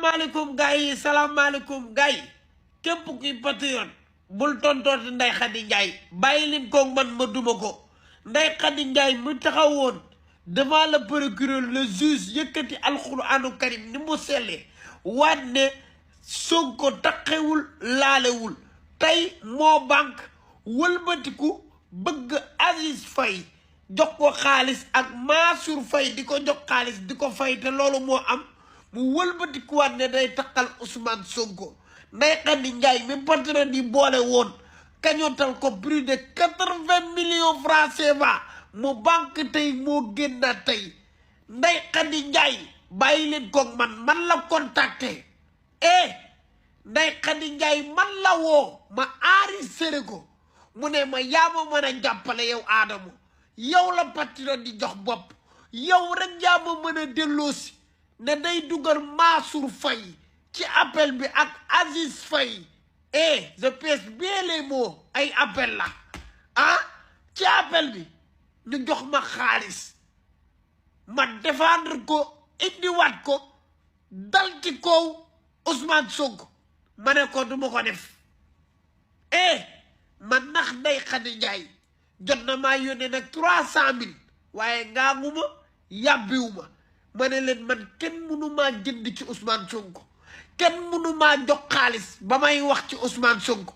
salaamaaleykum gars yi salaamaaleykum gars yi képp kuy patriote bul tontooti Ndeye Khady Ndiaye bàyyi leen ko man ma duma ko Ndeye Khady Ndiaye mu taxawoon devant le procureur le juge yëkkati alxuraanu karim ni mu sellee waat ne Sonko taxewul laalewul tey moo banque wëlbatiku bëgg Aziz Faye jox ko xaalis ak Mansour Faye di ko jox xaalis di ko fay te loolu moo am mu wëlbatikuwaat ne day takkal Ousmane Sonko Ndeye Khady Ndiaye mi patriote yi boole woon kañotal ko plus de 80 millions francs CFA mu banque tey moo génnaat tey Ndeye Khady Ndiaye bàyyi leen koog man la contacté Ndeye Khady Ndiaye man la woo ma enregistré ko mu ne ma yaa ma mën a jàppale yow Adamo yow la patriote di jox bopp yow rek yaa ma mën a delloosi ne day dugal Mansour Faye ci appel bi ak Aziz Faye je pèse bien les mots ay appel la ci appel bi ñu jox ma xaalis ma défendre ko indiwaat ko dal ci kaw Ousmane Sonko ma ne ko du ma ko def man nax Ndeye Khady Ndiaye jot na maa yónnee nag 300 000 waaye ngaanguma yàbbiwuma ma ne leen man kenn mënu maa jënd ci Ousmane Sonko kenn mënu maa jox xaalis ba may wax ci Ousmane Sonko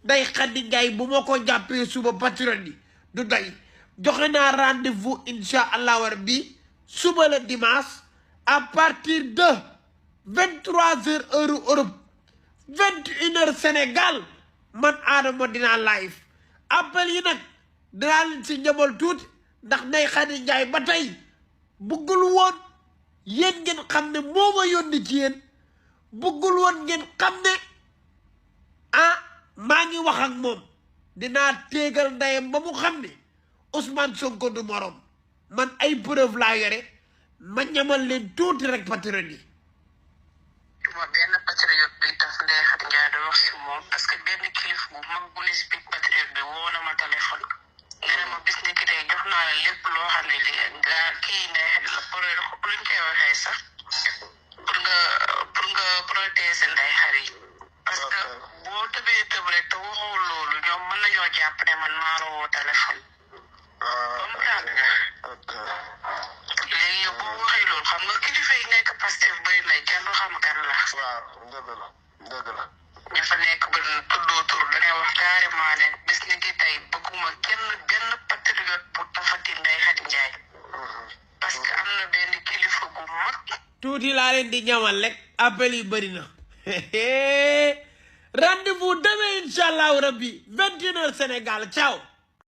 Ndeye Khady Ndiaye bu ma ko jàppee suba patriote yi du doy joxe naa rendez-vous incha allahu rabbi suba la dimanche à partir de 23h heure Europe 21h Sénégal man Adamo dinaa live appel yi nag dinaa leen si njëmal tuuti ndax Ndeye Khady Ndiaye ba tey bëggul woon yéen ngeen xam ne moo ma yónni ci yéen bëggul woon ngeen xam ne maa ngi wax ak moom dinaa téegal ndeyam ba mu xam ne Ousmane Sonko du morom man ay preuve laa yore ma ñamal leen tuuti rek patriote yi. ma benn patriote bi tax Ndeye Khady Ndiaye da wax si moom parce que benn kilifa bu mag bu ne si biir patriote bi woo na ma téléphone nee na ma bis ni ki tey jox naa la lépp loo xam ne lii nga kii Ndeye Khady la pour luñ koy waxee sax pour nga protéger Ndeye Khady parce que boo tëbee tëb rek te waxoo loolu ñoom mën nañoo jàpp ne man maa la woo téléphone. léegi yow boo waxee loolu xam nga kilifa yi nekk Pastef bëri na kenn du xam kan la. waaw dëgg la. ñu fa nekk ba tuddoo tur da ngay wax carrément ne bis ni ki tey bëgguma benn patriote bu tafati Ndeye Khady Ndiaye. parce que am na benn kilifa gu mag. tuuti laa leen di ñamal rek appel yi bëri na rendez-vous demain incha allahu rabbi 21h Sénégal ciao.